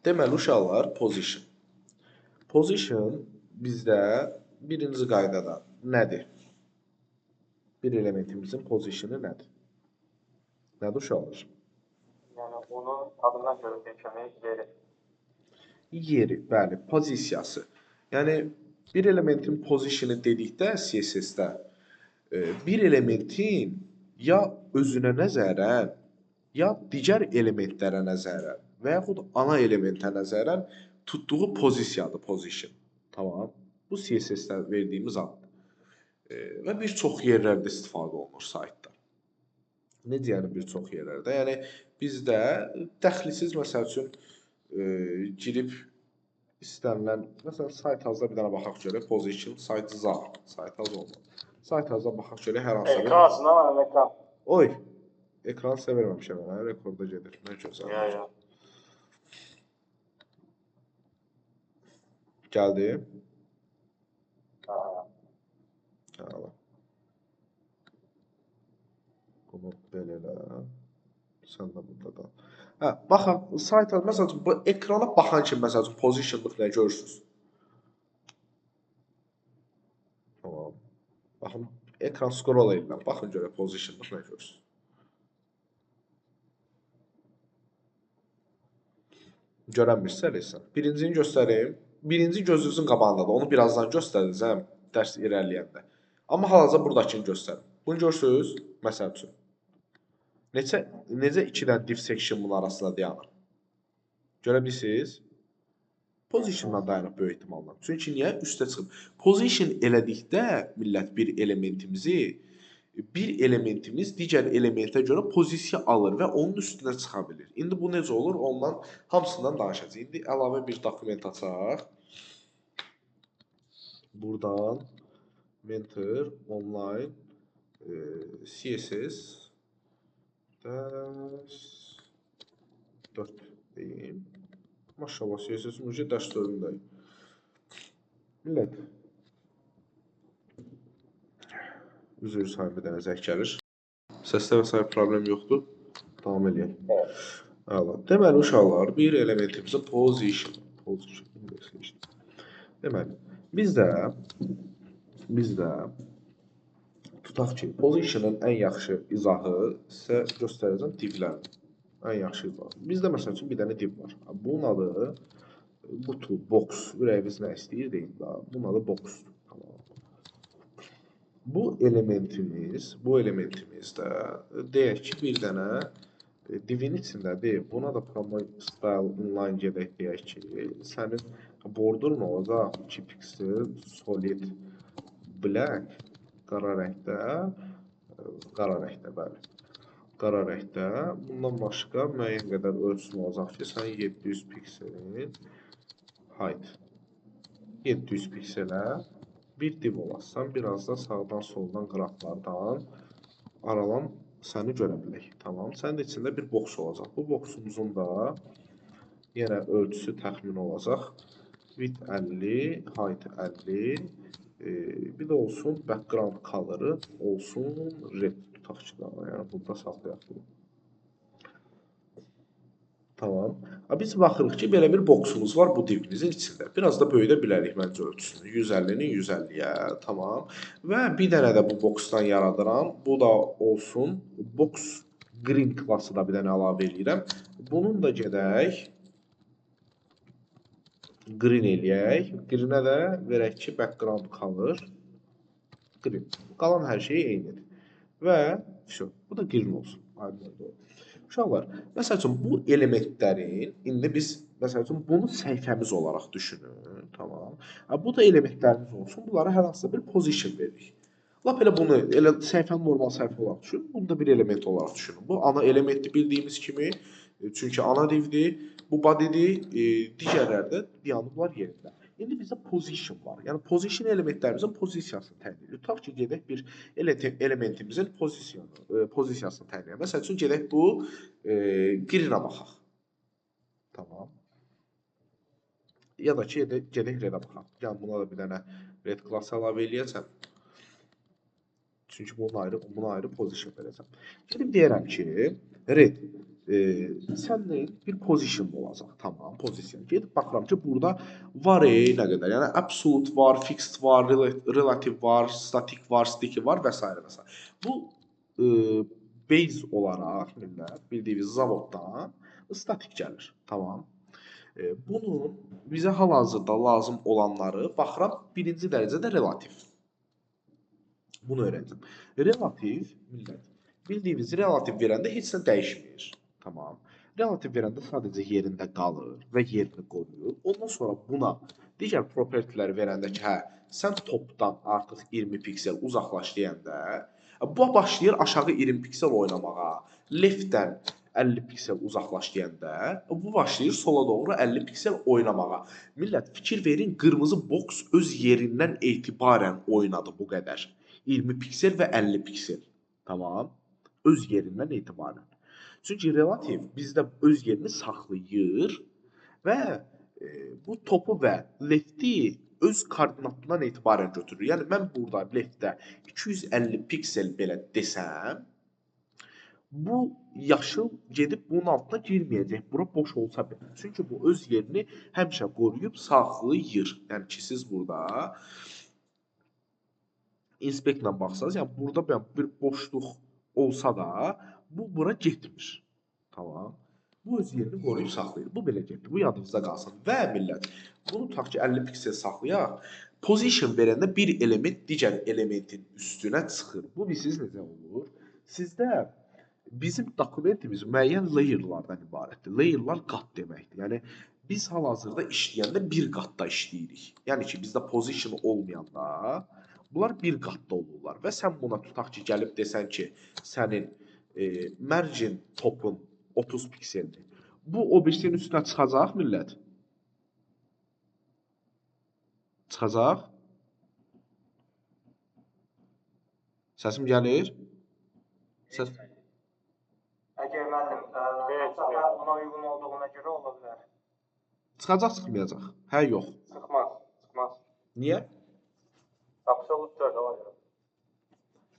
Deməli, uşaqlar, position. Position bizdə birinci qaydada nədir? Bir elementimizin positionu nədir? Nədir uşaqlar? Yəni onun adından göründüyü kimi yeri. Yeri, bəli, pozisiyası. Yəni bir elementin positionu dedikdə CSS-də bir elementin ya özünə nəzərən, ya digər elementlərə nəzərən və yaxud ana elementə nəzərən tutduğu pozisiyadır position. Tamam. Bu CSS-də verdiyimiz addır. Və bir çox yerlərdə istifadə olunur saytda. Necə yəni bir çox yerlərdə? Yəni bizdə dəxlisiz məsəl üçün girib istənilən, məsələn sayt azda bir dənə baxaq görək, position site za, sayt az olmalı. Sayt azda baxaq görək hər hansısa bir. Ekran açın ha mənim ekran. Oy, ekran sizə verməmişəm mən, rekorda gedir. Nə gözəl. Ya ya. Gəldi. Ha. Əla. Bunu belə elə. Sən də burada qal. Hə, baxın, sayt məsəl üçün bu ekrana baxan kimi məsəl üçün positionlıq nə görürsüz? Tamam. Baxın, ekran scroll edirəm. Baxın görək positionlıq nə görürsüz? Görənmirsə elə. Birincini göstərim. Birinci gözünüzün qabağındadır. Onu birazdan göstərəcəm dərs irəliləyəndə. Amma hal-hazırda buradakını göstərim. Bunu görürsüz, məsəl üçün. Necə iki dənə div section bunun arasında dayanır? Görə bilirsiniz? Positiondan dayanır böyük ehtimalla. Çünki niyə? Üstə çıxıb. Position elədikdə millət bir elementimizi, bir elementimiz digər elementə görə pozisiya alır və onun üstünə çıxa bilir. İndi bu necə olur? Ondan hamısından danışacağıq. İndi əlavə bir dokument açaq. Buradan Mentor online CSS dərs 4 deyim. Maşallah CSS-in ucu dərs 4-ündəyik. Millət, üzr istəyirəm, bir dənə zəng gəlir. Səsdə və sair problem yoxdur. Davam eləyək. Əla. Deməli uşaqlar, bir elementimizin position, position. Deməli, bizdə tutaq ki, position'ın ən yaxşı izahı sizə göstərəcəm divlərin. Ən yaxşı izahı. Bizdə məsəl üçün bir dənə div var. Bunun adı qutu, box, ürəyiniz nə istəyir deyin da. Bunun adı boxdur. Tamam. Bu elementimizdə deyək ki, bir dənə divin içindədir. Buna da promo style inline gedək deyək ki, sənin borderun olacaq 2 piksel solid black qara rəngdə, qara rəngdə bəli. Qara rəngdə. Bundan başqa müəyyən qədər ölçüsün olacaq ki, sənin 700 pikselin height 700 pikselə bir div olassan, biraz da sağdan soldan qıraqlardan aralan səni görə bilək. Tamam. Sənin də içində bir box olacaq. Bu boxumuzun da yenə ölçüsü təxmin olacaq. Width 50, height 50, bir də olsun background color'ı olsun red tutaq ki, da, yəni burada saxlayaq bunu. Tamam. Biz baxırıq ki, belə bir boxumuz var bu divimizin içində. Biraz da böyüdə bilərik məncə ölçüsünü. 150-nin 150-yə. Tamam. Və bir dənə də bu boxdan yaradıram. Bu da olsun. Box green klası da bir dənə əlavə eləyirəm. Bunun da gedək green eləyək. Greenə də verək ki, background color green. Qalan hər şey eynidir. Və vəsə, bu da green olsun. Aydın oldu. Uşaqlar, məsəl üçün bu elementlərin indi biz məsəl üçün bunu səhifəmiz olaraq düşünün, tamam. Bu da elementlərimiz olsun. Bunlara hər hansısa bir position veririk. Lap elə bunu elə səhifənin normal səhifə olaraq düşünün. Bunu da bir element olaraq düşünün. Bu ana elementdir bildiyimiz kimi. Çünki ana divdir, bu body'dir, digərləri də dayanıblar yerində. İndi bizdə position var. Yəni position elementlərimizin pozisiyasını təyin edir. Tutaq ki, gedək bir elementimizin pozisiyasını təyin edir. Məsəl üçün gedək bu green-ə baxaq. Tamam. Ya da ki, gedək red-ə baxaq. Yəni buna da bir dənə red klası əlavə eləyəcəm. Çünki bunun ayrı, buna ayrı position verəcəm. Gedib deyərəm ki, red, sən neyin? Bir position olacaq. Tamam, position. Gedib baxıram ki, burada var nə qədər? Yəni absolute var, fixed var, relative var, static var, sticky var və s. və s. Bu base olaraq millət bildiyiniz zavoddan statik gəlir. Tamam. Bunun bizə hal-hazırda lazım olanları baxıram birinci dərəcədə relativ. Bunu öyrənəcəm. Relativ millət bildiyiniz relativ verəndə heç nə dəyişmir. Tamam. Relativ verəndə sadəcə yerində qalır və yerini qoruyur. Ondan sonra buna digər propertyləri verəndə ki, hə, sən topdan artıq 20 piksel uzaqlaş deyəndə, bu başlayır aşağı 20 piksel oynamağa. Leftdən 50 piksel uzaqlaş deyəndə, bu başlayır sola doğru 50 piksel oynamağa. Millət, fikir verin, qırmızı box öz yerindən etibarən oynadı bu qədər. 20 piksel və 50 piksel. Tamam. Öz yerindən etibarən. Çünki relativ bizdə öz yerini saxlayır və bu topu və lefti öz koordinatından etibarən götürür. Yəni mən burada leftdə 250 piksel belə desəm, bu yaşıl gedib bunun altına girməyəcək. Bura boş olsa belə. Çünki bu öz yerini həmişə qoruyub saxlayır. Yəni ki, siz burada inspektlə baxsanız, yəni burada bir boşluq olsa da bu bura getmir. Tamam. Bu öz yerini qoruyub saxlayır. Bu belə getdi. Bu yadınızda qalsın. Və millət, bunu tutaq ki, 50 piksel saxlayaq. Position verəndə bir element digər elementin üstünə çıxır. Bu bilirsiniz necə olur? Sizdə bizim dokumentimiz müəyyən layerlardan ibarətdir. Layerlar qat deməkdir. Yəni biz hal-hazırda işləyəndə bir qatda işləyirik. Yəni ki, bizdə position olmayanda bunlar bir qatda olurlar. Və sən buna tutaq ki, gəlib desən ki, sənin margin topun 30 pikseldir. Bu o birisinin üstünə çıxacaq millət. Çıxacaq. Səsim gəlir? Səs. Əgər müəllim, məsafə ona uyğun olduğuna görə ola bilər. Çıxacaq, çıxmayacaq? Hə, yox. Çıxmaz, çıxmaz. Niyə? Absolut 4 ola görə.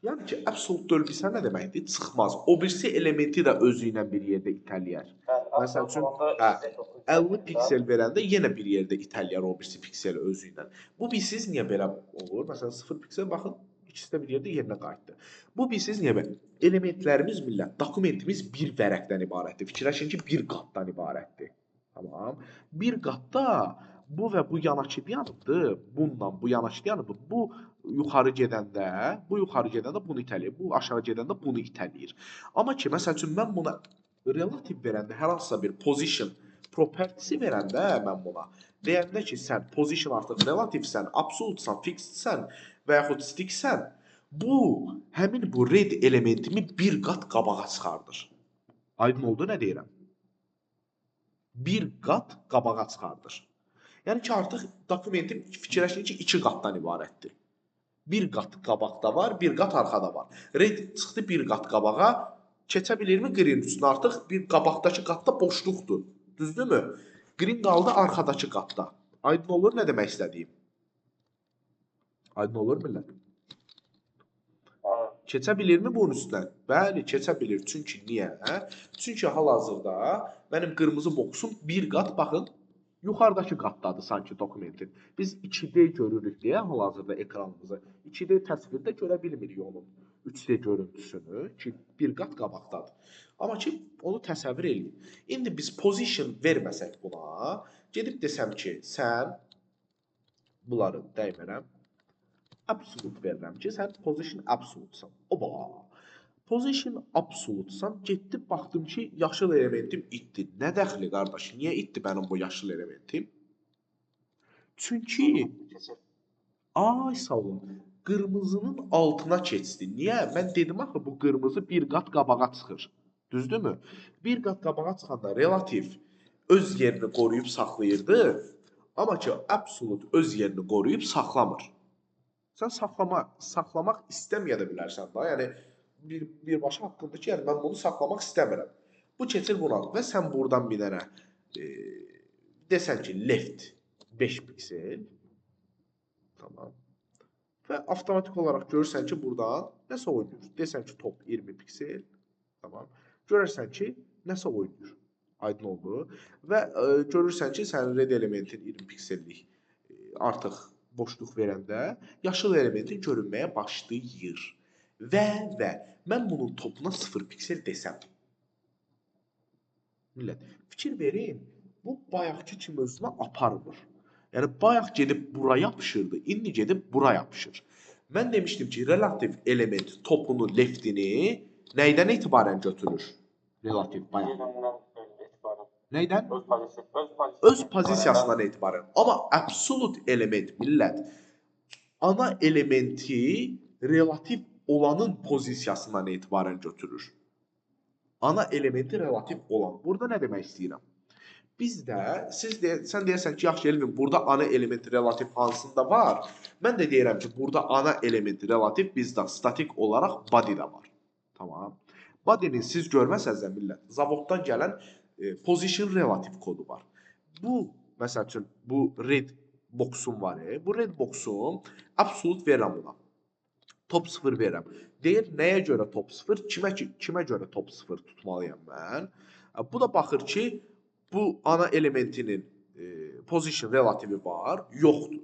Yəni ki, absolut 4 bilsən nə deməkdir? Çıxmaz. O birisi elementi də özü ilə bir yerdə itələyər. Məsəl üçün, hə, 50 piksel verəndə yenə bir yerdə itələyər o birisi pikseli özü ilə. Bu bilsiz niyə belə olur? Məsələn, 0 piksel, baxın, ikisi də bir yerdə yerinə qayıtdı. Bu bilsiz niyə belə? Elementlərimiz millət, dokumentimiz bir vərəqdən ibarətdir. Fikirləşin ki, bir qatdan ibarətdir. Tamam. Bir qatda bu və bu yanaşı yanıbdır. Bununla bu yanaşı yanıbdır. Bu yuxarı gedəndə, bu yuxarı gedəndə bunu itələyir. Bu aşağı gedəndə bunu itələyir. Amma ki, məsəl üçün mən buna relativ verəndə, hər hansısa bir position property'si verəndə mən buna deyəndə ki, sən position artıq relativsən, absolutsan, fixedsən və yaxud sticksən, bu həmin bu red elementimi bir qat qabağa çıxardır. Aydın oldu nə deyirəm? Bir qat qabağa çıxardır. Yəni ki, artıq dokumentim fikirləşin ki, iki qatdan ibarətdir. Bir qat qabaqda var, bir qat arxada var. Red çıxdı bir qat qabağa, keçə bilirmi green üstünə? Artıq bir qabaqdakı qatda boşluqdur. Düzdürmü? Green qaldı arxadakı qatda. Aydın olur nə demək istədiyim? Aydın olur millət? Keçə bilirmi bunun üstünə? Bəli, keçə bilir. Çünki niyə? Çünki hal-hazırda mənim qırmızı boksum bir qat, baxın, yuxarıdakı qatdadır sanki dokumentin. Biz 2D görürük deyə hal-hazırda ekranımızı. 2D təsvirdə görə bilmirik onun 3D görüntüsünü ki, bir qat qabaqdadır. Amma ki, onu təsəvvür eləyin. İndi biz position verməsək buna, gedib desəm ki, sən bunları dəymirəm, absolute verirəm ki, sən position absolute-san. Oba! Position absolute-san, getdi, baxdım ki, yaşıl elementim itdi. Nə dəxli, qardaş? Niyə itdi mənim bu yaşıl elementim? Çünki, ay sağ olun, qırmızının altına keçdi. Niyə? Mən dedim axı, bu qırmızı bir qat qabağa çıxır. Düzdürmü? Bir qat qabağa çıxanda relativ öz yerini qoruyub saxlayırdı, amma ki, absolute öz yerini qoruyub saxlamır. Sən saxlamaq istəməyə də bilərsən da. Yəni, birbaşa haqqındır ki, yəni mən bunu saxlamaq istəmirəm. Bu keçir buna və sən buradan bir dənə desən ki, left 5 piksel. Tamam. Və avtomatik olaraq görürsən ki, buradan nəsə oynayır. Desən ki, top 20 piksel, tamam. Görürsən ki, nəsə oynayır. Aydın oldu. Və görürsən ki, sənin red elementin 20 piksellik artıq boşluq verəndə yaşıl elementin görünməyə başlayır. Və mən bunun topuna 0 piksel desəm. Millət, fikir verin, bu bayaqki kimi özünə aparmır. Yəni, bayaq gedib bura yapışırdı, indi gedib bura yapışır. Mən demişdim ki, relativ element topunu, leftini nəydən etibarən götürür? Relativ, bayaq. Nəydən? Öz pozisiyasından etibarən. Amma absolut element, millət, ana elementi relativ olanın pozisiyasından etibarən götürür. Ana elementi relativ olan. Burada nə demək istəyirəm? Bizdə, sən deyərsən ki, yaxşı Elvin, burada ana elementi relativ hansında var? Mən də deyirəm ki, burada ana elementi relativ bizdə statik olaraq body-də var. Tamam. Body-nin siz görməsəniz də millət, zavoddan gələn position relativ kodu var. Bu, məsəl üçün, bu red box-um var. Bu red box-um absolut verirəm buna. Top 0 verirəm. Deyir, nəyə görə top 0? Kimə görə top 0 tutmalıyam mən? Bu da baxır ki, bu ana elementinin position relativi var, yoxdur.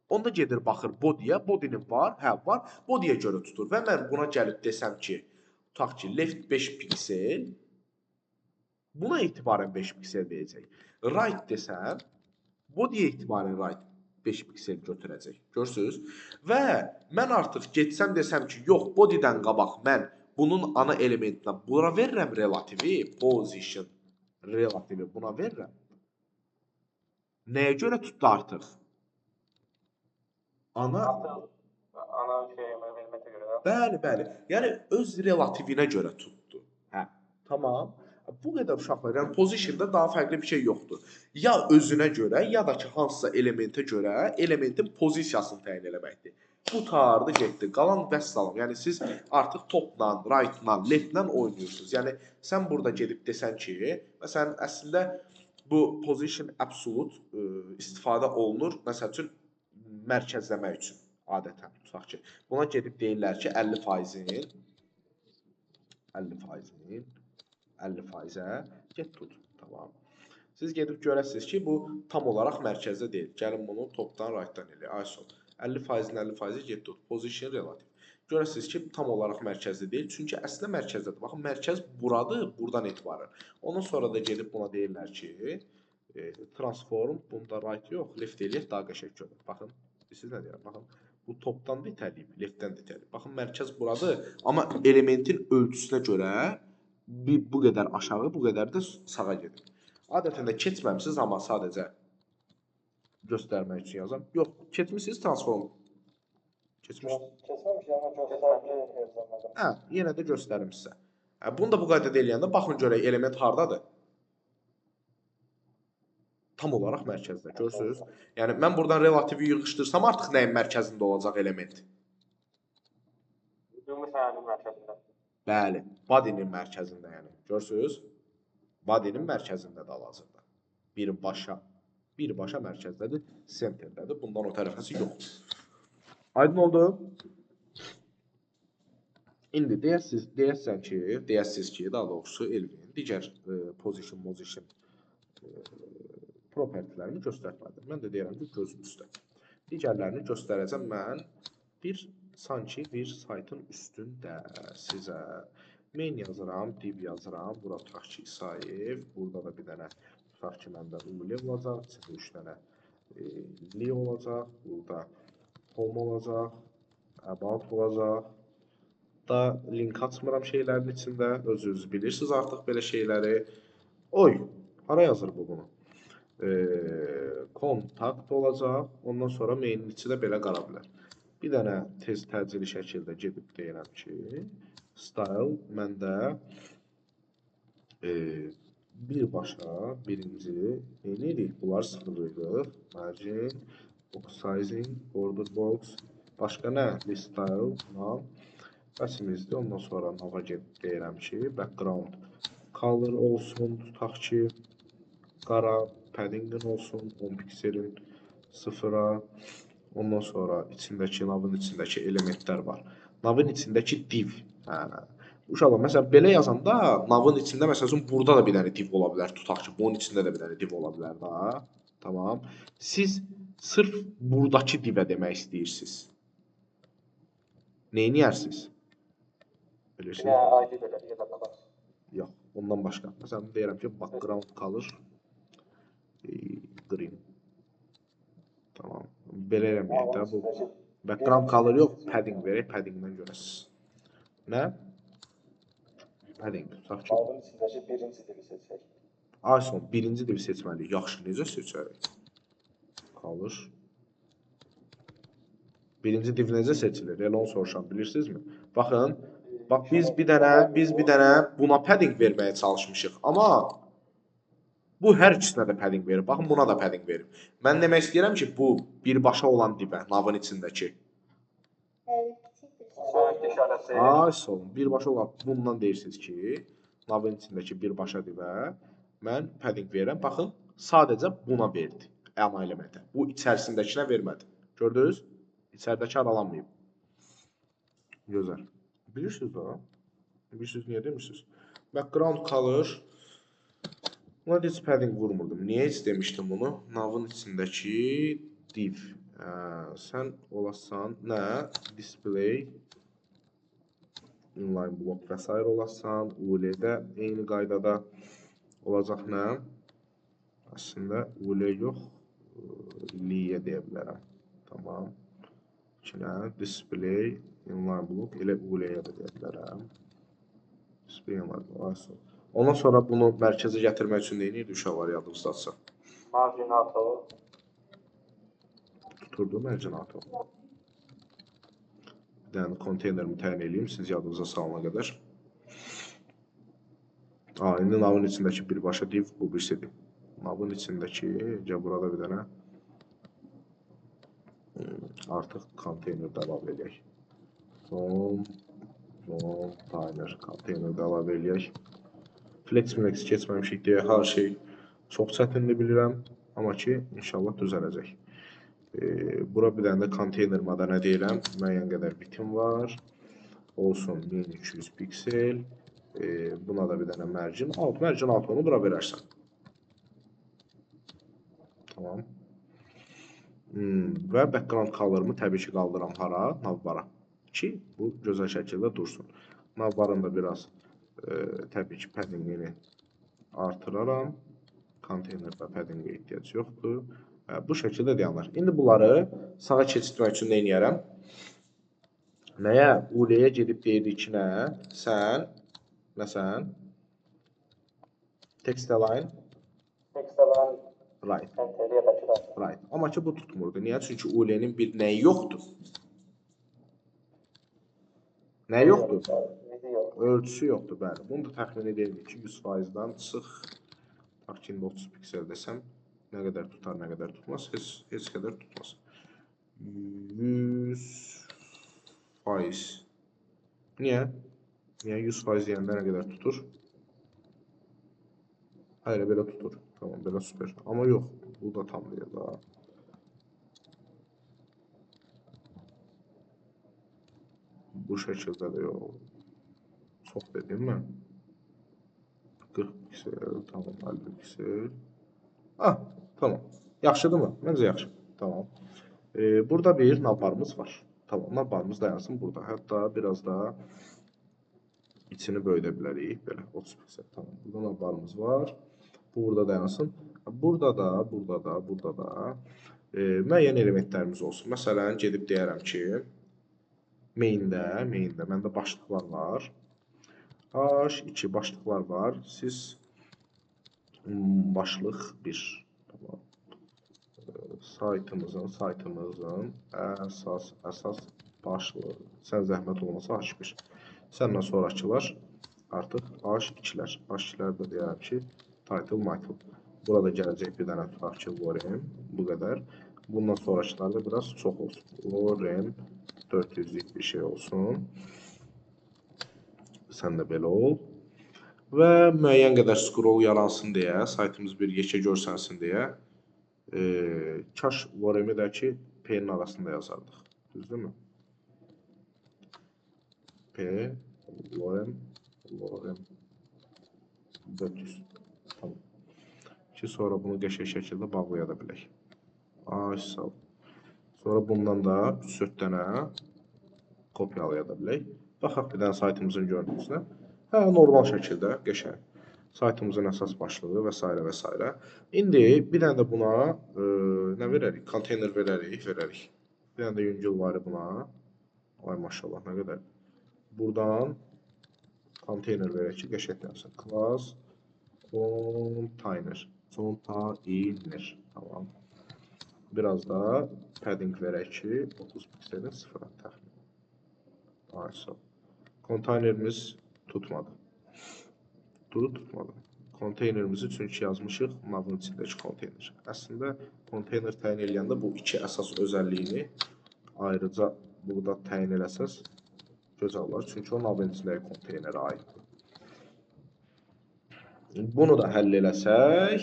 Onda gedir, baxır body-yə, body-nin var, hə var, body-yə görə tutur. Və mən buna gəlib desəm ki, tutaq ki, left 5 piksel, buna etibarən 5 piksel deyəcək. Right desəm, body-yə etibarən right 5 piksel götürəcək. Görürsünüz? Və mən artıq getsəm desəm ki, yox, body-dən qabaq mən bunun ana elementinə bura verirəm relativi, position relativi buna verirəm. Nəyə görə tutdu artıq? Ana şey, elementə görə. Bəli, bəli. Yəni öz relativinə görə tutdu. Hə, tamam. Bu qədər uşaqlar, yəni position-da daha fərqli bir şey yoxdur. Ya özünə görə, ya da ki hansısa elementə görə elementin pozisiyasını təyin eləməkdir. Qutardı, getdi. Qalan vəssalam. Yəni siz artıq topla, right-la, left-la oynayırsınız. Yəni sən burada gedib desən ki, məsələn əslində bu position absolute istifadə olunur, məsəl üçün mərkəzləmək üçün adətən tutaq ki. Buna gedib deyirlər ki, 50%-in 50%-in 50%-ə get tut. Tamam. Siz gedib görəsiniz ki, bu tam olaraq mərkəzdə deyil. Gəlin bunu topdan, right-dan eləyək. ISO. 50%-in 50%-i get tut. Position relative. Görəsiniz ki, tam olaraq mərkəzdə deyil. Çünki əslində mərkəzdədir. Baxın, mərkəz buradır, buradan etibarən. Ondan sonra da gedib buna deyirlər ki, transform, bunda right yox, left eləyək, daha qəşəng görünür. Baxın, siz nə deyirəm? Baxın, bu topdan da itələyib, leftdən də itələyib. Baxın, mərkəz buradır, amma elementin ölçüsünə görə bir bu qədər aşağı, bu qədər də sağa gedir. Adətən də keçməmisiniz, amma sadəcə göstərmək üçün yazam. Yox, keçmisiniz transform. Keçmiş. Keçməmiş, amma göstərdi eləmədim. Hə, yenə də göstərim sizə. Hə, bunu da bu qaydada eləyəndə baxın görək element hardadır. Tam olaraq mərkəzdə, görürsünüz? Yəni mən buradan relativi yığışdırsam artıq nəyin mərkəzində olacaq element? Ümumi sənədin mərkəzində. Bəli, body-nin mərkəzində yəni. Görürsünüz? Body-nin mərkəzində də hal-hazırda. Birbaşa mərkəzdədir, centerdədir. Bundan o tərəfəsi yoxdur. Aydın oldu? İndi deyəsiniz ki, daha doğrusu Elvin digər position, propertilərini göstərmədim. Mən də deyirəm ki, gözüm üstə. Digərlərini göstərəcəm mən sanki bir saytın üstündə sizə. Main yazıram, div yazıram. Bura tutaq ki, İsayev. Burada da bir dənə tutaq ki, məndə Ulev olacaq. İçində 3 dənə li olacaq. Burada home olacaq, about olacaq. Da link açmıram şeylərin içində. Özünüz bilirsiniz artıq belə şeyləri. Oy, hara yazır bu bunu? Kontakt olacaq. Ondan sonra mainin içi də belə qala bilər. Bir dənə tez təcili şəkildə gedib deyirəm ki, style məndə birbaşa birinci neynirik? Bunları sıfırlayırıq. Margin, box sizing, border box, başqa nə? List style, tamam. Bəsimizdir. Ondan sonra nava gedib deyirəm ki, background color olsun, tutaq ki, qara paddingin olsun, 10 pikselin sıfıra. Ondan sonra içindəki, navın içindəki elementlər var. Navın içindəki div. Hə. Uşaqlar, məsələn, belə yazanda navın içində, məsəl üçün, burada da bir dənə div ola bilər. Tutaq ki, bunun içində də bir dənə div ola bilər da. Tamam. Siz sırf buradakı divə demək istəyirsiniz. Neyniyərsiniz? Bilirsiniz? Bir ID verər ya da class. Yox, ondan başqa. Məsələn, deyirəm ki, background color green. Tamam. Belə eləməyək də bu. Background color yox, padding verək, paddingdən görəsiniz. Nə? Padding. Tutaq ki, Navın içindəki birinci divi seçək. Ayson, birinci divi seçməliyik. Yaxşı, necə seçərik? Color. Birinci div necə seçilir? Elə onu soruşam, bilirsinizmi? Baxın, bax biz bir dənə buna padding verməyə çalışmışıq. Amma bu hər ikisinə də padding verir. Baxın, buna da padding verir. Mən demək istəyirəm ki, bu birbaşa olan divə, navın içindəki. Böyük işarəsi. Ay, sağ olun. Birbaşa olan bundan deyirsiniz ki, navın içindəki birbaşa divə mən padding verirəm. Baxın, sadəcə buna verdi. Ana elementə. Bu içərisindəkinə vermədi. Gördünüz? İçəridəki aralanmayıb. Gözəl. Bilirsiniz da? Bilirsiniz, niyə demirsiniz? Background color. Buna heç padding vurmurdum. Niyə heç demişdim bunu? Navın içindəki div. Sən olasan nə? Display, inline block və sair olasan. UL-də eyni qaydada olacaq nə? Əslində UL yox, L-yə deyə bilərəm. Tamam. İkinə, display, inline block, elə UL-yə də deyə bilərəm. Display, inline block. Ondan sonra bunu mərkəzə gətirmək üçün nə edirdi uşaqlar yadınızdadsa? Margin auto. Tuturdu margin auto. Bir dənə konteynerimi təyin eləyim, siz yadınıza salana qədər. İndi navın içindəki birbaşa div bu birisidir. Navın içindəki, burada bir dənə artıq konteyner də əlavə eləyək. Container, konteyner də əlavə eləyək. Flex milex keçməmişik deyə hər şey çox çətindir bilirəm, amma ki, inşallah düzələcək. Bura bir dənə də konteyner mada nə deyirəm, müəyyən qədər bitim var, olsun 1200 piksel, buna da bir dənə margin out, margin out onu bura verərsən. Tamam. Və background color'ımı təbii ki, qaldıram hara? Navbara ki, bu gözəl şəkildə dursun. Navbarın da biraz təbii ki, paddingini artıraram. Konteynerdə paddingə ehtiyac yoxdur. Bu şəkildə dayanır. İndi bunları sağa keçirtmək üçün nə eləyərəm? Nəyə? UL-yə gedib deyirik ki, nə? Sən, nə sən? Text align. Text align. Right. Right. Amma ki, bu tutmurdu. Niyə? Çünki UL-nin bir nəyi yoxdur? Nəyi yoxdur? Ölçüsü yoxdur, bəli. Bunu da təxmin edirdik ki, 100%-dən çıx. Tutaq ki, indi 30 piksel desəm, nə qədər tutar, nə qədər tutmaz, heç qədər tutmaz. 100%. Niyə? Niyə 100% deyəndə nə qədər tutur? Hayır, belə tutur. Tamam, belə süper. Amma yox, bu da tam deyil daha. Bu şəkildə də yox. Çox dedim mən. 40 piksel, tamam, 50 piksel. Ah, tamam. Yaxşıdırmı? Məncə yaxşı. Tamam. Burada bir navbarımız var. Tamam, navbarımız dayansın burada. Hətta biraz da içini böyüdə bilərik. Belə, 30 piksel. Tamam, burada navbarımız var. Bu burada dayansın. Burada da, burada da, burada da müəyyən elementlərimiz olsun. Məsələn, gedib deyərəm ki, maində məndə başlıqlar var. H2 başlıqlar var. Siz başlıq 1. Tamam. Saytımızın əsas başlığı. Sən zəhmət olmasa H1. Səndən sonrakılar artıq H2-lər. H2-lər də deyərəm ki, title, title. Burada gələcək bir dənə tutaq ki, lorem. Bu qədər. Bundan sonrakılar da biraz çox olsun. Lorem 400-lük bir şey olsun. Sən də belə ol. Və müəyyən qədər scroll yaransın deyə, saytımız bir yekə görsənsin deyə, kaş loremi də ki, P-nin arasında yazardıq. Düzdürmü? P, lorem, lorem 400. Tamam. Ki, sonra bunu qəşəng şəkildə bağlaya da bilək. Ay, sağ ol. Sonra bundan da 3-4 dənə kopyalaya da bilək. Baxaq bir dənə saytımızın görüntüsünə. Hə, normal şəkildə, qəşəng. Saytımızın əsas başlığı və s. və s. İndi bir dənə də buna nə verərik? Konteyner verərik, verərik. Bir dənə də yüngül var buna. Ay maşallah, nə qədər. Buradan konteyner verək ki, qəşənglənsın. Class container. Container. Tamam. Biraz da padding verək ki, 30 pikselin sıfıra təxmin. Ay, sağ ol. Konteynerimiz tutmadı. Tutmadı. Konteynerimizi çünki yazmışıq navın içindəki konteyner. Əslində, konteyner təyin eləyəndə bu iki əsas özəlliyini ayrıca burada təyin eləsəz gözəl olar. Çünki o navın içindəki konteynerə aiddir. Bunu da həll eləsək.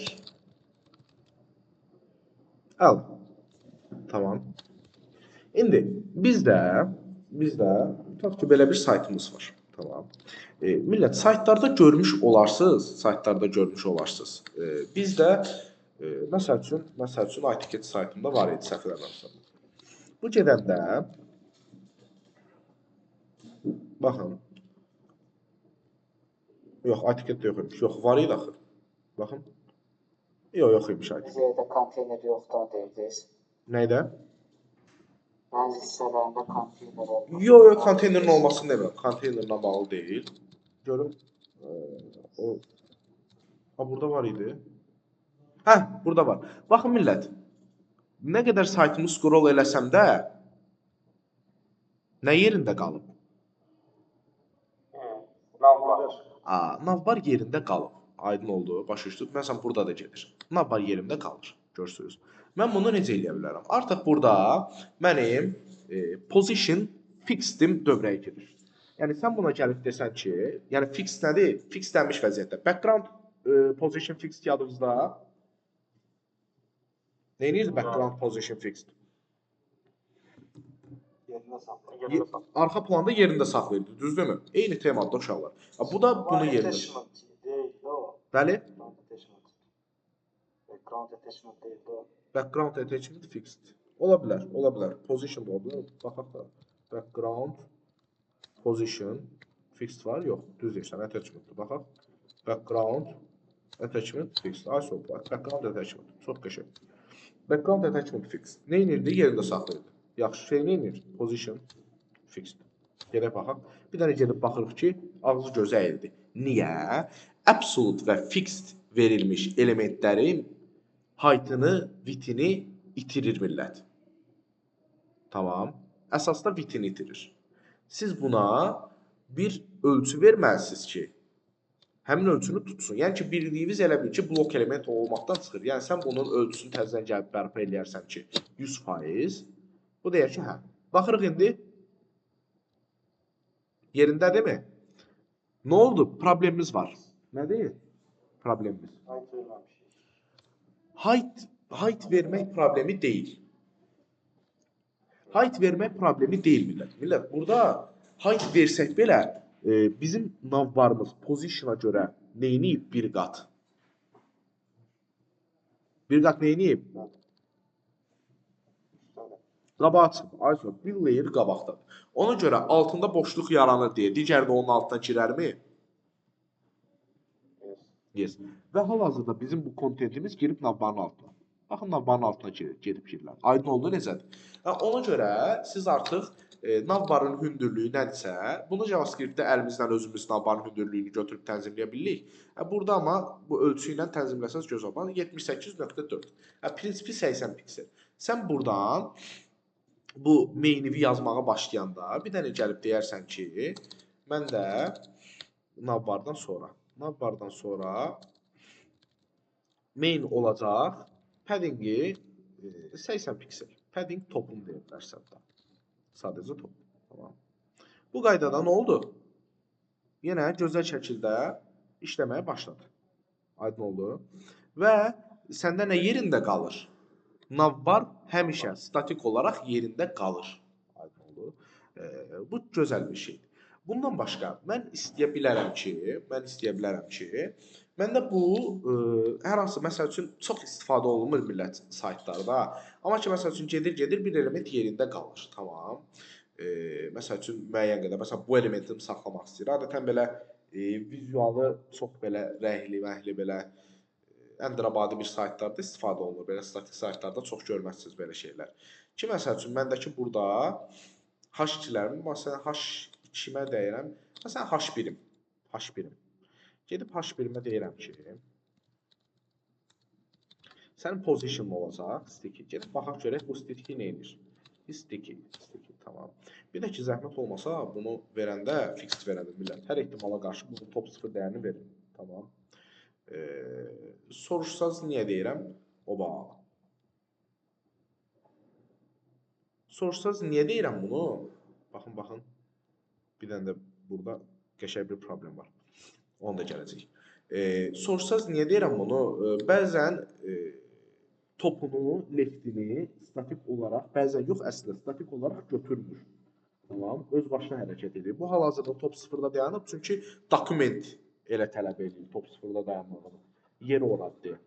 Əl. Tamam. İndi bizdə tutaq ki, belə bir saytımız var. Tamam. Millət, saytlarda görmüş olarsınız, Bizdə, məsəl üçün, iTicket saytında var idi, səhv eləmirəmsə. Bu gedəndə, baxın, yox, iTicket də yox imiş, yox, var idi axı, baxın, yox imiş iTicket. Bizdə konteyner yoxdur, deyirdiniz. Nəydə? Bəzi hissələrində konteyner olmaz. Yox, yox, konteynerin olmasını demirəm. Konteynerlə bağlı deyil. Görüm, o... Ha, burada var idi. Hə, burada var. Baxın, millət, nə qədər saytımı scroll eləsəm də, nə yerində qalıb? Navbar. Navbar yerində qalıb. Aydın oldu, başa düşdük. Məsələn, burada da gedir. Navbar yerimdə qalır, görürsünüz. Mən bunu necə eləyə bilərəm? Artıq burada mənim position fixed-im dövrəyə girir. Yəni, sən buna gəlib desən ki, yəni fix nədir? Fixlənmiş vəziyyətdə. Background position fixed yadınızda. Nə edirdi background position fixed? Yerində saxlayır. Arxa planda yerində saxlayırdı, düzdürmü? Eyni temada uşaqlar. Bu da bunun yerində. Attachment deyil o. Bəli? Background attachment deyil o. Background attachment fixed. Ola bilər, ola bilər. Position da ola bilər. Baxaq da. Background position fixed var? Yox, düz deyirsən, attachmentdir. Baxaq. Background attachment fixed. Ay, so, background attachment. Çox qəşəng. Background attachment fixed. Nə edirdi? Yerində saxlayırdı. Yaxşı şey nə edir? Position fixed. Gedək baxaq. Bir dənə gedib baxırıq ki, ağzı gözü əyildi. Niyə? Absolute və fixed verilmiş elementlərin height'ını, width'ini itirir millət. Tamam. Əsasda width'ini itirir. Siz buna bir ölçü verməlisiniz ki, həmin ölçünü tutsun. Yəni ki, bildiyiniz elə bil ki, blok element olmaqdan çıxır. Yəni, sən bunun ölçüsünü təzədən gəlib bərpa eləyərsən ki, 100%. Bu deyər ki, hə. Baxırıq indi. Yerindədirmi? Nə oldu? Problemimiz var. Nədir? Problemimiz. Height verməmişik. Height vermək problemi deyil. Height vermək problemi deyil, millət. Millət, burada height versək belə, bizim navbarımız position-a görə neyniyib bir qat? Bir qat neyniyib? Qabağa çıxıb. Ayso, bir layer qabaqdadır. Ona görə altında boşluq yaranır deyə digər də onun altına girərmi? Yes. Və hal-hazırda bizim bu kontentimiz girib navbarın altına. Baxın, navbarın altına gedib girirlər. Aydın oldu necədir? Ona görə siz artıq navbarın hündürlüyü nədirsə, bunu JavaScript-də əlimizdən özümüz navbarın hündürlüyünü götürüb tənzimləyə bilirik. Burada amma bu ölçü ilə tənzimləsəniz gözəl olar. 78.4. Prinsipi 80 piksel. Sən buradan bu main-i yazmağa başlayanda bir dənə gəlib deyərsən ki, mən də navbardan sonra main olacaq. Padding-i 80 piksel. Padding topum deyə bilərsən də. Sadəcə top. Tamam. Bu qaydada nə oldu? Yenə gözəl şəkildə işləməyə başladı. Aydın oldu. Və səndə nə yerində qalır? Navbar həmişə statik olaraq yerində qalır. Aydın oldu. Bu gözəl bir şeydir. Bundan başqa mən istəyə bilərəm ki, məndə bu hər hansı məsəl üçün çox istifadə olunmur millət saytlarda. Amma ki məsəl üçün gedir bir element yerində qalır. Tamam. Məsəl üçün müəyyən qədər, məsələn bu elementimi saxlamaq istəyir. Adətən belə vizualı çox belə rəngli, məhli belə əndirabadi bir saytlarda istifadə olunur. Belə statik saytlarda çox görməzsiniz belə şeylər. Ki məsəl üçün məndəki burada H2-lərimi, məsələn H2-mə deyirəm, məsələn H1-im, H1-im. Gedib H1-imə deyirəm ki, sənin position olacaq, sticky. Gedib baxaq görək bu sticky nə edir? Sticky, sticky, tamam. Bir də ki, zəhmət olmasa bunu verəndə, fixed verəndə millət, hər ehtimala qarşı bunu top 0 dəyərini verin. Tamam. Soruşsanız niyə deyirəm? Oba. Soruşsanız niyə deyirəm bunu? Baxın, baxın. Bir dənə də burada qəşəng bir problem var. Onu da gələcək. Soruşsanız niyə deyirəm bunu? Bəzən topunu, leftini statik olaraq, bəzən yox əslində statik olaraq götürmür. Tamam, öz başına hərəkət edir. Bu hal-hazırda top 0-da dayanıb, çünki dokument elə tələb edir top 0-da dayanmağını. Yeri oradır.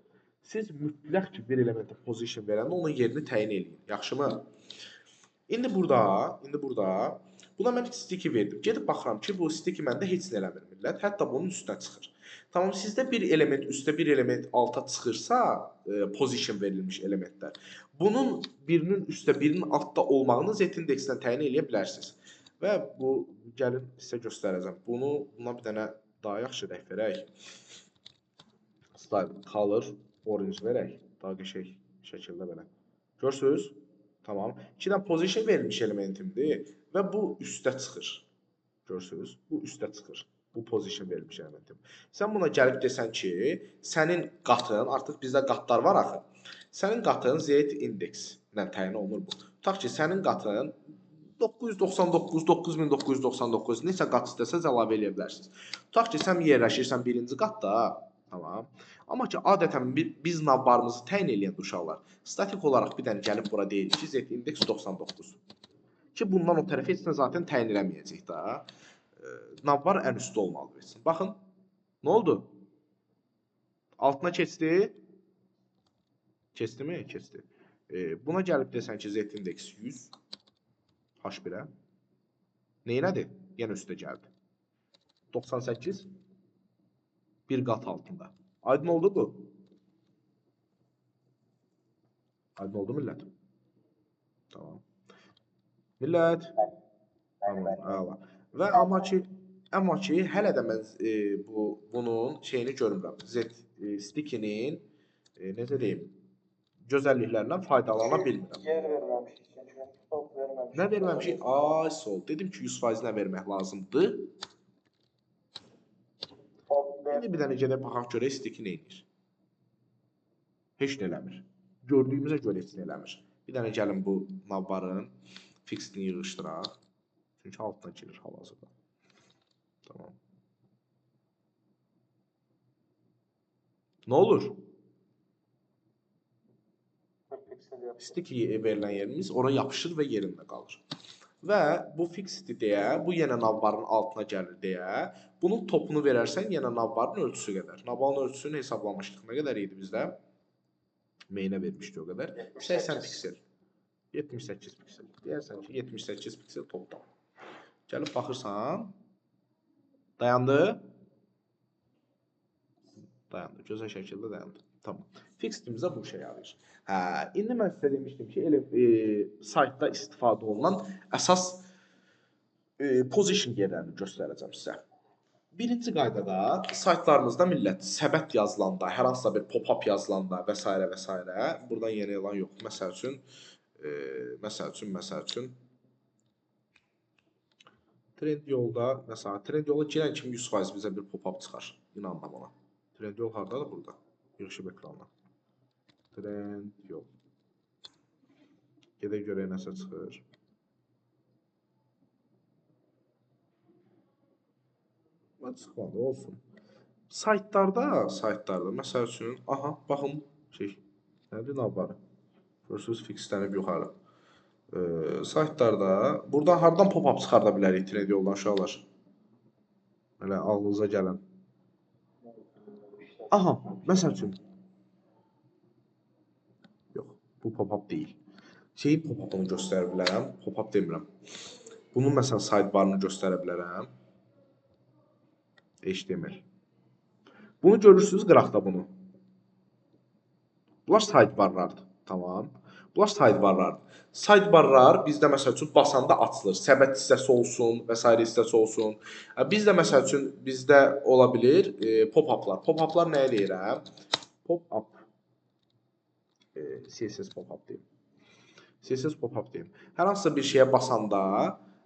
Siz mütləq ki, bir elementə position verəndə onun yerini təyin eləyin. Yaxşımı? İndi burada buna mən sticky verdim. Gedib baxıram ki, bu sticky məndə heç nə eləmir millət. Hətta bunun üstünə çıxır. Tamam, sizdə bir element üstə, bir element alta çıxırsa, position verilmiş elementlər. Bunun birinin üstə, birinin altda olmağını Z-indeksdən təyin eləyə bilərsiniz. Və bu, gəlin sizə göstərəcəm. Bunu, buna bir dənə daha yaxşı rəng verək. Style, color, orange verək. Daha qəşəng şəkildə belə. Görürsünüz? Tamam. İki dənə position verilmiş elementimdir və bu üstə çıxır. Görürsünüz? Bu üstə çıxır. Bu position verilmiş elementim. Sən buna gəlib desən ki, sənin qatın, artıq bizdə qatlar var axı. Sənin qatın Z indekslə təyin olunur bu. Tutaq ki, sənin qatın 999, 9999 neçə qat istəsəz əlavə eləyə bilərsiniz. Tutaq ki, sən yerləşirsən birinci qatda, tamam. Amma ki, adətən biz navbarımızı təyin eləyən uşaqlar statik olaraq bir dənə gəlib bura deyirik ki, Z indeks 99. Ki, bundan o tərəfə heç nə zaten təyin eləməyəcək da. Navbar ən üstdə olmalıdır. Baxın, nə oldu? Altına keçdi. Keçdi mi? Keçdi. Buna gəlib desən ki, Z indeks 100 H1-ə. Neynədir? Yenə üstə gəldi. 98 bir qat altında. Aydın oldu bu? Aydın oldu millət? Tamam. Millət? Tamam, əla. Və amma ki, hələ də mən bunun şeyini görmürəm. Z stickinin, necə deyim, gözəlliklərindən faydalana bilmirəm. Yer verməmişik, çünki top verməmişik. Nə verməmişik? Ay, sol. Dedim ki, 100% nə vermək lazımdır? İndi bir dənə gedək baxaq görək sticky nə edir. Heç nə eləmir. Gördüyümüzə görə heç nə eləmir. Bir dənə gəlin bu navbarın fixini yığışdıraq. Çünki altına girir hal-hazırda. Tamam. Nə olur? Sticky verilən yerimiz ora yapışır və yerində qalır. Və bu fixed deyə, bu yenə navbarın altına gəlir deyə, bunun topunu verərsən yenə navbarın ölçüsü qədər. Navbarın ölçüsünü hesablamışdıq. Nə qədər idi bizdə? Mainə vermişdi o qədər. 80 piksel. 78 piksel. Deyərsən ki, 78 piksel topdan. Gəlib baxırsan, dayandı. Dayandı. Gözəl şəkildə dayandı. Tamam. Fixedimizə bu şey yarayır. Hə, indi mən sizə demişdim ki, elə saytda istifadə olunan əsas position yerlərini göstərəcəm sizə. Birinci qaydada saytlarımızda millət səbət yazılanda, hər hansısa bir pop-up yazılanda və s. və s. Buradan yeni elan yox. Məsəl üçün, Trendyolda, məsələn, Trendyol'a girən kimi 100% bizə bir pop-up çıxar. İnanmam ona. Trendyol hardadır burada? Yığışıb ekranına. Trendyol. Gedək görək nəsə çıxır. Çıxmadı, olsun. Saytlarda, məsəl üçün, aha, baxın, şey, nədir navbarı? Görürsünüz, fixlənib yuxarı. Saytlarda, buradan hardan pop-up çıxarda bilərik Trendyoldan uşaqlar? Elə ağlınıza gələn. Aha, məsəl üçün. Yox, bu pop-up deyil. Şeyin pop-up'ını göstərə bilərəm. Pop-up demirəm. Bunun məsələn sidebarını göstərə bilərəm. HTML. Bunu görürsünüz qıraqda bunu. Bunlar sidebarlardır. Tamam. Bunlar sidebarlardır. Sidebarlar bizdə məsəl üçün basanda açılır. Səbət hissəsi olsun və sair hissəsi olsun. Bizdə məsəl üçün bizdə ola bilir pop-uplar. Pop-uplar nəyə deyirəm? Pop-up. CSS pop-up deyim. CSS pop-up deyim. Hər hansısa bir şeyə basanda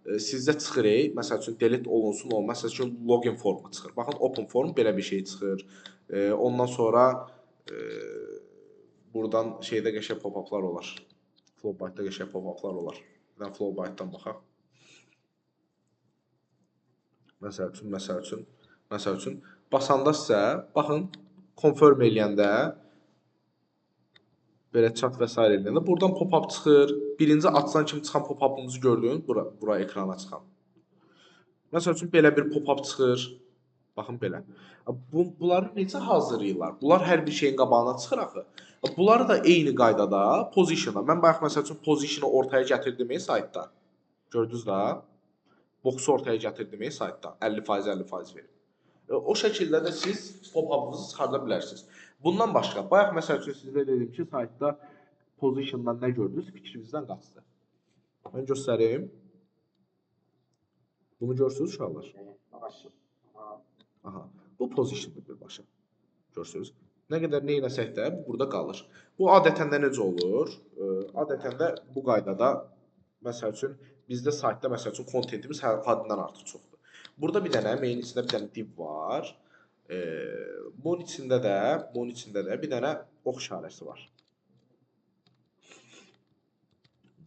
sizdə çıxır, məsəl üçün delete olunsun, olmaz. Məsəl üçün login formu çıxır. Baxın, open form belə bir şey çıxır. Ondan sonra buradan şeydə qəşəng pop-uplar olar. Flowbite-da qəşəng pop-uplar olar. Bir dənə Flowbite-dan baxaq. Məsəl üçün, məsəl üçün, məsəl üçün basanda sizə baxın, confirm eləyəndə belə chat və s. eləyəndə buradan pop-up çıxır. Birinci açılan kimi çıxan pop-up'ımızı gördün, bura ekrana çıxan. Məsəl üçün belə bir pop-up çıxır. Baxın belə. Bunları necə hazırlayırlar? Bunlar hər bir şeyin qabağına çıxır axı. Bunları da eyni qaydada position-a. Mən bayaq məsəl üçün position-ı ortaya gətirdim saytda. Gördünüz də? Box'u ortaya gətirdim saytda. 50%, 50% verib. O şəkildə də siz pop-up-ınızı çıxarda bilərsiniz. Bundan başqa, bayaq məsəl üçün sizə dedim ki, saytda position-dan nə gördünüz? Fikrinizdən qaçdı. Mən göstərim. Bunu görürsünüz uşaqlar? Aha, bu positiondur birbaşa. Görürsünüz. Nə qədər nə eləsək də bu burada qalır. Bu adətən də necə olur? Adətən də bu qaydada məsəl üçün bizdə saytda məsəl üçün kontentimiz həddindən artıq çoxdur. Burada bir dənə main içində bir dənə div var. Bunun içində də bir dənə ox işarəsi var.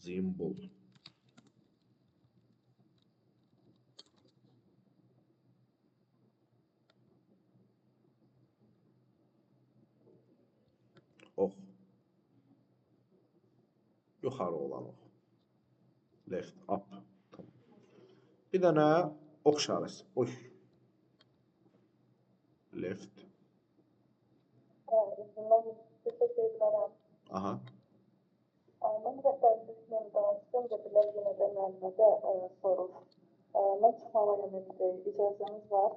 Symbol. Ox. Yuxarı olan ox. Left, up. Tamam. Bir dənə ox işarəsi. Oy. Left. Mən bir söz deyə bilərəm. Aha. Mən rəhbərliklə danışdım, dedilər yenə də müəllimə də sorur. Mən çıxmalıyam indi. İcazəniz var?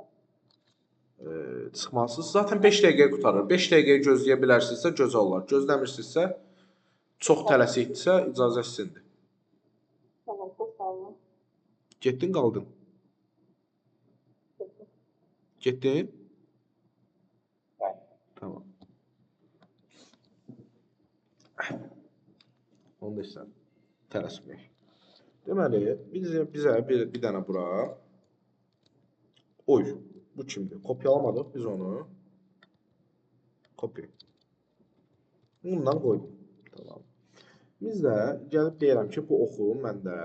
Çıxmalısınız. Zaten 5 dəqiqəyə qurtarır. 5 dəqiqəyə gözləyə bilərsinizsə gözəl olar. Gözləmirsinizsə, çox tələsikdirsə icazə sizindir. Tamam, çox sağ olun. Getdin, qaldın? Getdim. Getdin? Tamam. Onu da istəyirəm. Tələsməyək. Deməli, bizə bir dənə bura. Oy. Bu kimdir? Kopyalamadıq biz onu. Copy. Bundan qoydum. Tamam. Biz də gəlib deyirəm ki, bu oxu məndə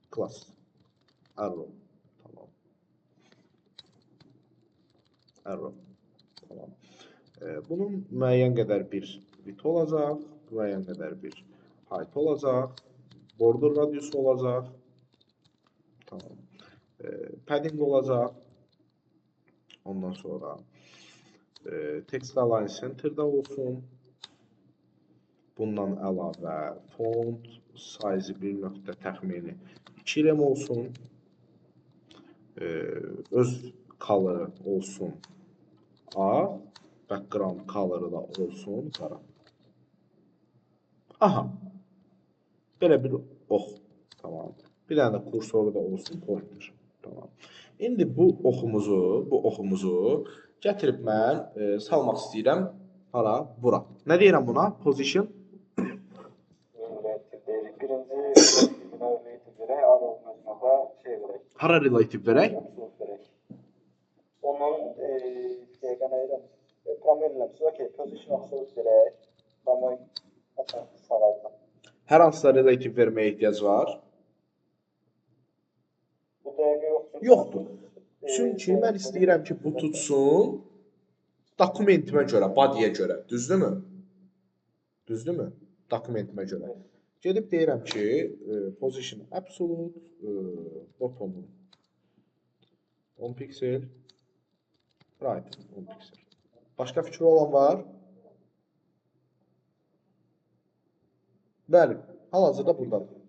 class arrow. Tamam. Arrow. Tamam. Bunun müəyyən qədər bir width olacaq, müəyyən qədər bir height olacaq, border radiusu olacaq. Tamam. Padding olacaq. Ondan sonra text align center'da olsun. Bundan əlavə font size 1 nöqtə təxmini 2 rem olsun. Öz color'ı olsun A, background color'ı da olsun qara. Aha. Belə bir ox. Tamam. Bir dənə də kursoru da olsun pointer. Tamam. İndi bu oxumuzu gətirib mən salmaq istəyirəm hara? Bura. Nə deyirəm buna? Position. Relative deyirik. Birinci relative verək, arrow özünə də şey verək. Hara relative verək? Absolute verək. Onun dəqiqə nə edirəm? Promote eləmişsiniz. Okey, position absolute verək. Promote sağ alta. Hər hansısa relative verməyə ehtiyac var? Bu dəqiqə yoxdur. Yoxdur. Çünki mən istəyirəm ki, bu tutsun dokumentimə görə, body'yə görə. Düzdürmü? Düzdürmü? Dokumentimə görə. Gedib deyirəm ki, position absolute, bottom 10 piksel, right 10 piksel. Başqa fikri olan var? Bəli, hal-hazırda buradadır.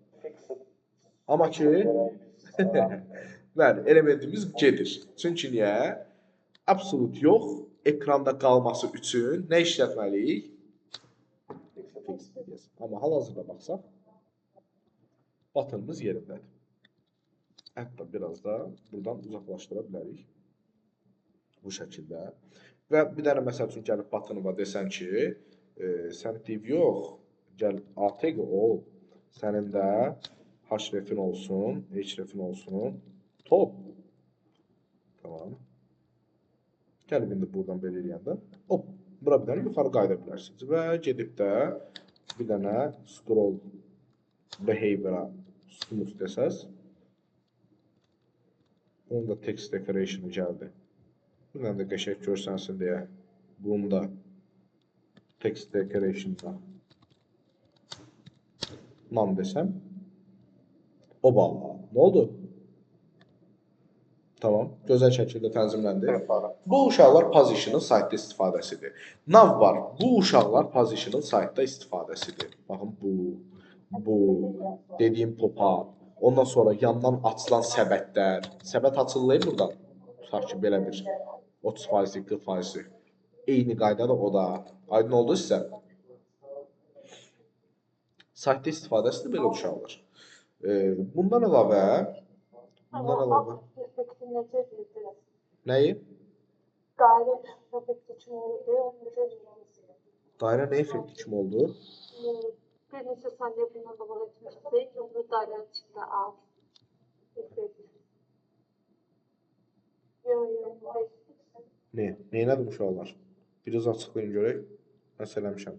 Amma ki, bəli, elementimiz gedir. Çünki niyə? Absolute yox, ekranda qalması üçün nə işlətməliyik? Fixed. Yes. Amma hal-hazırda baxsaq, buttonımız yerindədir. Hətta biraz da buradan uzaqlaşdıra bilərik. Bu şəkildə. Və bir dənə məsəl üçün gəlib buttonıma desən ki, sən div yox, gəl ATG ol, sənin də href-in olsun, href-in olsun, top. Tamam. Gəlib indi buradan belə eləyəndə, hop, bura bir dənə yuxarı qayıda bilərsiniz. Və gedib də bir dənə scroll behavior-a smooth desəz, onun da text decoration-ı gəldi. Bir dənə də qəşəng görsənsin deyə bunu da text decoration-da none desəm, oba, nə oldu? Tamam, gözəl şəkildə tənzimləndi. Bu uşaqlar position-ın saytda istifadəsidir. Nav var, bu uşaqlar position-ın saytda istifadəsidir. Baxın, bu dediyim pop-up, ondan sonra yandan açılan səbətlər. Səbət açılır buradan. Tutaq ki, belə bir 30%, 40%. Eyni qaydada o da. Aydın oldu sizə? Saytda istifadəsidir belə uşaqlar. Bundan əlavə, Effekti necə bildiniz? Nəyi? Dairə effekti kimi oldu, onu necə bildiniz? Dairə nə effekti kimi oldu? Bir neçə saniyə bundan qabaq etmişdik, onu dairənin içində alt effekt. Yox, Ne? Neynədir bu uşaqlar? Biraz açıqlayın görək. Nəsə eləmişəm.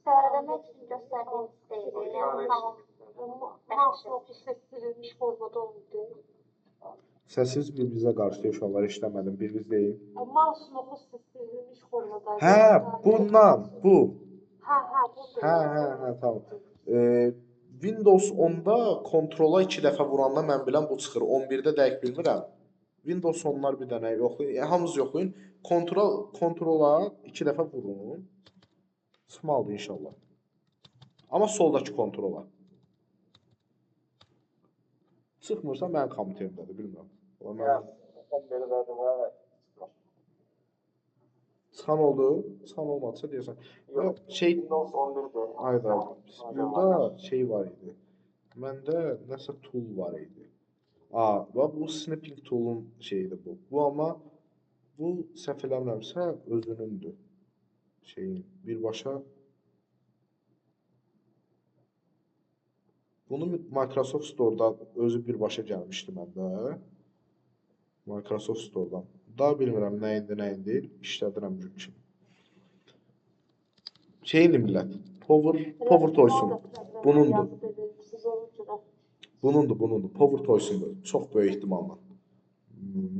Sərələmək üçün göstərdiyiniz deyil. Yəni tamam. Mouse oxu səsdirilmiş formada oldu. Səsiniz bir-birinizə qarışdı uşaqlar, işləmədim. Biriniz deyin. Mouse oxu səsdirilmiş formada. Hə, bundan, bu. Hə, bu. Hə, tamam. Windows 10-da kontrola 2 dəfə vuranda mən bilən bu çıxır. 11-də dəqiq bilmirəm. Windows 10-lar bir dənə yoxlayın. Hamınız yoxlayın. Kontrola 2 dəfə vurun. Çıxmalıdır inşallah. Amma soldakı kontrola. Çıxmırsa mənim kompüterimdədir, bilmirəm. Mən... 11-dədir və Çıxan oldu, çıxan olmadısa deyəsən. Yox, şey Windows 11-dir. Ayda, burada şey var idi. Məndə nəsə tool var idi. Aa, bu snipping tool'un şeyidir bu. Bu amma bu səhv eləmirəmsə özünündür. Şeyin birbaşa bunu Microsoft Store-da özü birbaşa gəlmişdi məndə. Microsoft Store-dan. Daha bilmirəm nə indi, nə indi deyil. İşlədirəm çünki. Şeyindir millət. Power Toys-un. Bunundur. Bunundur. Power Toys-undur. Çox böyük ehtimalla.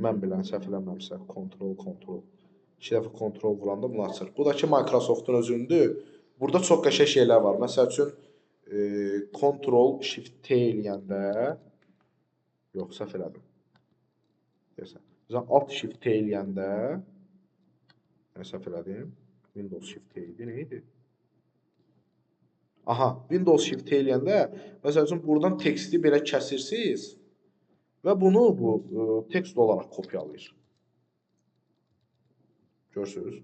Mən bilən səhv eləmirəmsə. Kontrol. 2 dəfə kontrol vuranda bunu açır. Bu da ki Microsoft-un özündür. Burada çox qəşəng şeylər var. Məsəl üçün Ctrl Shift T eləyəndə yox, səhv elədim. Deyəsən. Məsələn, Alt Shift T eləyəndə səhv elədim. Windows Shift T idi, nə idi? Aha, Windows Shift T eləyəndə məsəl üçün buradan teksti belə kəsirsiniz və bunu bu tekst olaraq kopyalayır. Görürsünüz?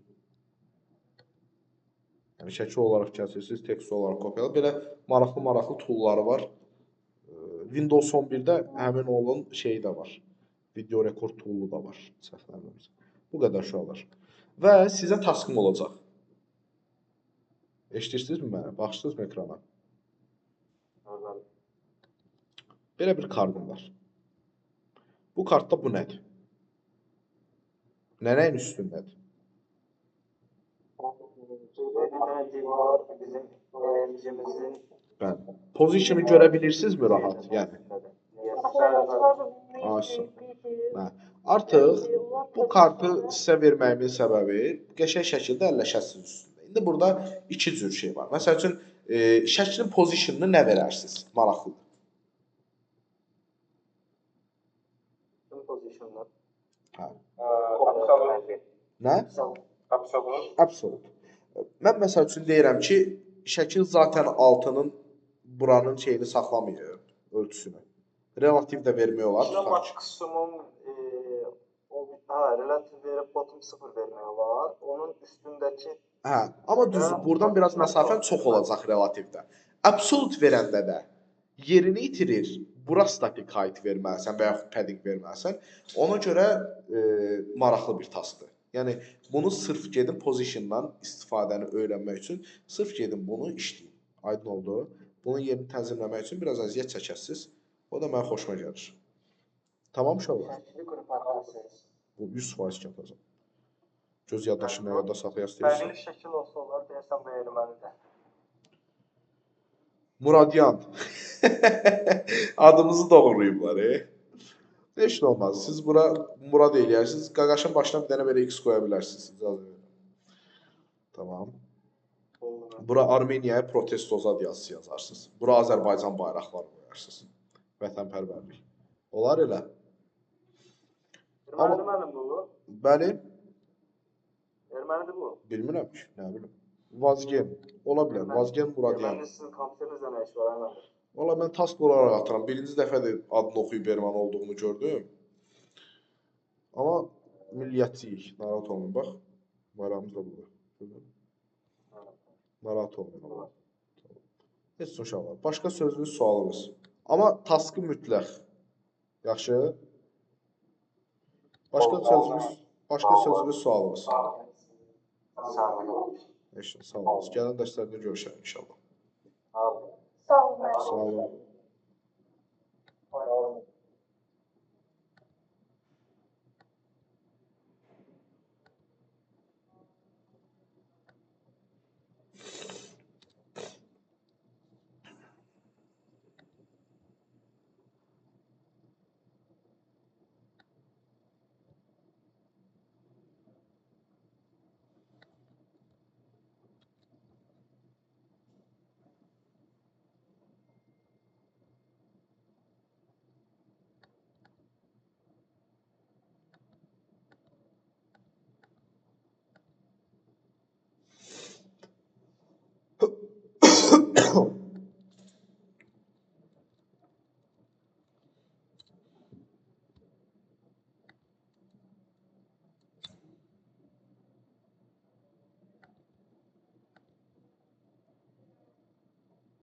Yəni şəkil olaraq kəsirsiniz, tekst olaraq kopyalayır. Belə maraqlı toolları var. Windows 11-də həmin onun şeyi də var. Video rekord toolu da var. Səhv eləmirəmsə. Bu qədər uşaqlar. Və sizə taskım olacaq. Eşidirsinizmi məni? Baxırsınızmı ekrana? Belə bir kartım var. Bu kartda bu nədir? Nə nəyin üstündədir? Bir dənə div var, bizim öğrencimizin. Bəli. Position'ı görə bilirsinizmi rahat? Yəni. Artıq bu kartı sizə verməyimin səbəbi qəşəng şəkildə əlləşəsiniz üstündə. İndi burada iki cür şey var. Məsəl üçün, şəklin positionunu nə verərsiniz? Maraqlıdır. Positionunu. Hə. Absolut. Nə? Absolut. Absolut. Mən məsəl üçün deyirəm ki, şəkil zaten altının buranın şeyini saxlamayıb, ölçüsünü. Relativ də vermək olar, İşdə tutaq ki. maksimum relativ verib bottom 0 vermək olar. Onun üstündəki Hə, amma düzdür, buradan biraz məsafən çox olacaq relativdə. Absolut verəndə də yerini itirir. Bura static height verməlisən və yaxud padding verməlisən. Ona görə maraqlı bir taskdır. Yəni bunu sırf gedin positiondan istifadəni öyrənmək üçün sırf gedin bunu işləyin. Aydın oldu? Bunun yerini tənzimləmək üçün biraz əziyyət çəkəsiniz. O da mənə xoşuma gəlir. Tamam uşaqlar? Şəkili qrupa atarsınız. Bu 100% ki atacağam. Göz yaddaşını yadda saxlayasınız. Fərqli şəkil olsa olar, deyəsən bu ermənidir. Muradyan. Adımızı doğrayıblar, Heç nə olmaz. Siz bura Murad eləyərsiniz. Qaqaşın başına bir dənə belə X qoya bilərsiniz. İcazə verirəm. Tamam. Bura Armeniyaya protestozad yazısı yazarsınız. Bura Azərbaycan bayraqları qoyarsınız. Vətənpərvərlik. Olar elə. Ermənidir mənim bu. Bəli. Ermənidir bu. Bilmirəm ki, nə bilim. Vazgen. Ola bilər. Vazgen Muradyan. Erməninin sizin kompüterinizdə nə iş var, hə mənim? Valla mən task olaraq atıram. Birinci dəfədir adını oxuyub erməni olduğunu gördüm. Amma milliyyətçiyik. Narahat olmayın. Bax, bayrağımız da burada. Narahat olmayın. Amma. Heç uşaqlar. Başqa sözünüz, sualınız. Amma taskı mütləq. Yaxşı? Başqa sözünüz, başqa sözünüz, sualınız. Sağ olun. Heç nə, sağ olun. Gələn dərslərdə görüşərik inşallah. Sağ olun. Sağ olun.